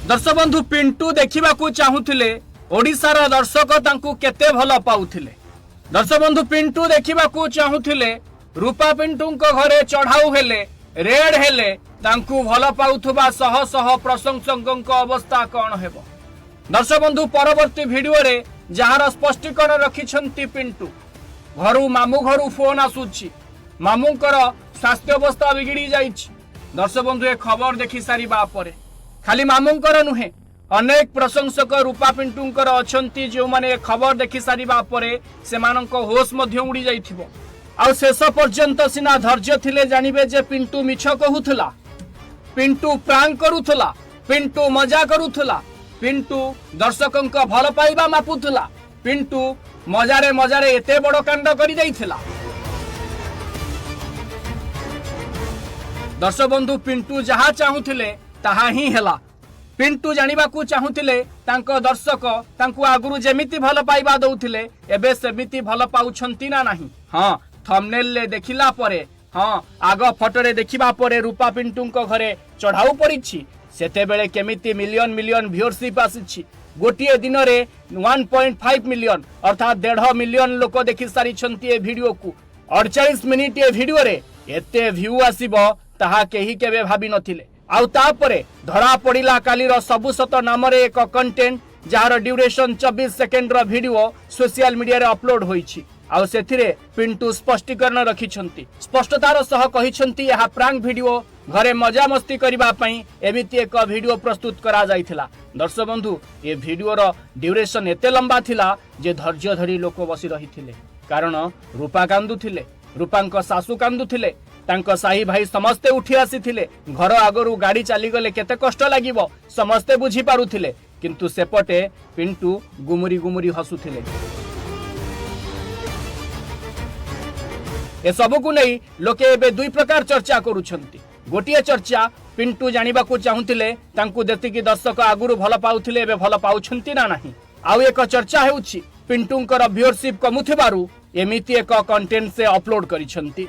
ଦର୍ଶକ ବନ୍ଧୁ, ପିଣ୍ଟୁ ଦେଖିବାକୁ ଚାହୁଁଥିଲେ ଓଡ଼ିଶାର ଦର୍ଶକ ତାଙ୍କୁ କେତେ ଭଲ ପାଉଥିଲେ। ଦର୍ଶକ ବନ୍ଧୁ, ପିଣ୍ଟୁ ଦେଖିବାକୁ ଚାହୁଁଥିଲେ ରୂପା ପିଣ୍ଟୁଙ୍କ ଘରେ ଚଢାଉ ହେଲେ, ରେଡ୍ ହେଲେ ତାଙ୍କୁ ଭଲ ପାଉଥିବା ଶହ ଶହ ପ୍ରଶଂସକଙ୍କ ଅବସ୍ଥା କଣ ହେବ। ଦର୍ଶକ ବନ୍ଧୁ, ପରବର୍ତ୍ତୀ ଭିଡିଓରେ ଯାହାର ସ୍ପଷ୍ଟୀକରଣ ରଖିଛନ୍ତି ପିଣ୍ଟୁ। ଘରୁ, ମାମୁଁ ଘରୁ ଫୋନ ଆସୁଛି, ମାମୁଁଙ୍କର ସ୍ୱାସ୍ଥ୍ୟ ଅବସ୍ଥା ବିଗିଡି ଯାଇଛି। ଦର୍ଶକ ବନ୍ଧୁ, ଏ ଖବର ଦେଖି ସାରିବା ପରେ ଖାଲି ମାମୁଁଙ୍କର ନୁହେଁ, ଅନେକ ପ୍ରଶଂସକ ରୂପା ପିଣ୍ଟୁଙ୍କର ଅଛନ୍ତି, ଯେଉଁମାନେ ଏ ଖବର ଦେଖି ସାରିବା ପରେ ସେମାନଙ୍କ ହୋସ ମଧ୍ୟ ଉଡ଼ି ଯାଇଥିବ। ଆଉ ଶେଷ ପର୍ଯ୍ୟନ୍ତ ସିନା ଧୈର୍ଯ୍ୟ ଥିଲେ ଜାଣିବେ ଯେ ପିଣ୍ଟୁ ମିଛ କହୁଥିଲା, ପିଣ୍ଟୁ ପ୍ରାଙ୍କ କରୁଥିଲା, ପିଣ୍ଟୁ ମଜା କରୁଥିଲା, ପିଣ୍ଟୁ ଦର୍ଶକଙ୍କ ଭଲ ପାଇବା ମାପୁଥିଲା, ପିଣ୍ଟୁ ମଜାରେ ମଜାରେ ଏତେ ବଡ଼ କାଣ୍ଡ କରିଦେଇଥିଲା। ଦର୍ଶକ ବନ୍ଧୁ, ପିଣ୍ଟୁ ଯାହା ଚାହୁଁଥିଲେ ତାହା ହିଁ ହେଲା। ପିଣ୍ଟୁ ଜାଣିବାକୁ ଚାହୁଁଥିଲେ ତାଙ୍କ ଦର୍ଶକ ତାଙ୍କୁ ଆଗରୁ ଯେମିତି ଭଲ ପାଇବା ଦଉଥିଲେ, ଏବେ ସେମିତି ଭଲ ପାଉଛନ୍ତି ନା ନାହିଁ। ହଁ, ଥମ୍ବନେଲରେ ଦେଖିଲା ପରେ, ହଁ, ଆଗ ଫଟୋରେ ଦେଖିବା ପରେ ରୂପା ପିଣ୍ଟୁଙ୍କ ଘରେ ଚଢାଉ ପଡ଼ିଛି, ସେତେବେଳେ କେମିତି ମିଲିୟନ ମିଲିୟନ ଭ୍ୟୁଅରସିପ୍ ଆସିଛି। ଗୋଟିଏ ଦିନରେ 1.5 ମିଲିୟନ, ଅର୍ଥାତ୍ 1.5 ମିଲିୟନ ଲୋକ ଦେଖି ସାରିଛନ୍ତି ଏ ଭିଡିଓକୁ। 48 ମିନିଟ୍ ଏ ଭିଡିଓରେ ଏତେ ଭ୍ୟୁ ଆସିବ, ତାହା କେହି କେବେ ଭାବି ନଥିଲେ। ଆଉ ତାପରେ ଧରା ପଡ଼ିଲା କାଲିର ସବୁ ସତ ନାମରେ ଏକ କଣ୍ଟେଣ୍ଟ, ଯାହାର ଡ୍ୟୁରେସନ 24 ସେକେଣ୍ଡର ଭିଡିଓ ସୋସିଆଲ ମିଡିଆରେ ଅପଲୋଡ ହୋଇଛି। ଆଉ ସେଥିରେ ପିଣ୍ଟୁ ସ୍ପଷ୍ଟୀକରଣ ରଖିଛନ୍ତି। ସ୍ପଷ୍ଟତାର ସହ କହିଛନ୍ତି, ଏହା ପ୍ରାଙ୍କ ଭିଡିଓ, ଘରେ ମଜାମସ୍ତି କରିବା ପାଇଁ ଏମିତି ଏକ ଭିଡିଓ ପ୍ରସ୍ତୁତ କରାଯାଇଥିଲା। ଦର୍ଶକ ବନ୍ଧୁ, ଏ ଭିଡିଓର ଡ୍ୟୁରେସନ ଏତେ ଲମ୍ବା ଥିଲା ଯେ ଧୈର୍ଯ୍ୟ ଧରି ଲୋକ ବସି ରହିଥିଲେ, କାରଣ ରୂପା କାନ୍ଦୁଥିଲେ, ରୂପାଙ୍କ ଶାଶୁ କାନ୍ଦୁଥିଲେ, ତାଙ୍କ ସାହି ଭାଇ ସମସ୍ତେ ଉଠି ଆସିଥିଲେ। ଘର ଆଗରୁ ଗାଡି ଚାଲିଗଲେ କେତେ କଷ୍ଟ ଲାଗିବ, ସମସ୍ତେ ବୁଝିପାରୁଥିଲେ। କିନ୍ତୁ ସେପଟେ ପିଣ୍ଟୁ ଗୁମୁରି ଗୁମୁରି ହସୁଥିଲେ। ଏସବୁକୁ ନେଇ ଲୋକେ ଏବେ ଦୁଇ ପ୍ରକାର ଚର୍ଚ୍ଚା କରୁଛନ୍ତି। ଗୋଟିଏ ଚର୍ଚ୍ଚା, ପିଣ୍ଟୁ ଜାଣିବାକୁ ଚାହୁଁଥିଲେ ତାଙ୍କୁ ଯେତିକି ଦର୍ଶକ ଆଗରୁ ଭଲ ପାଉଥିଲେ, ଏବେ ଭଲ ପାଉଛନ୍ତି ନା ନାହିଁ। ଆଉ ଏକ ଚର୍ଚ୍ଚା ହେଉଛି, ପିଣ୍ଟୁଙ୍କର ଭ୍ୟୁଅରସିପ୍ କମୁଥିବାରୁ ଏମିତି ଏକ କଣ୍ଟେଣ୍ଟ ସେ ଅପଲୋଡ କରିଛନ୍ତି।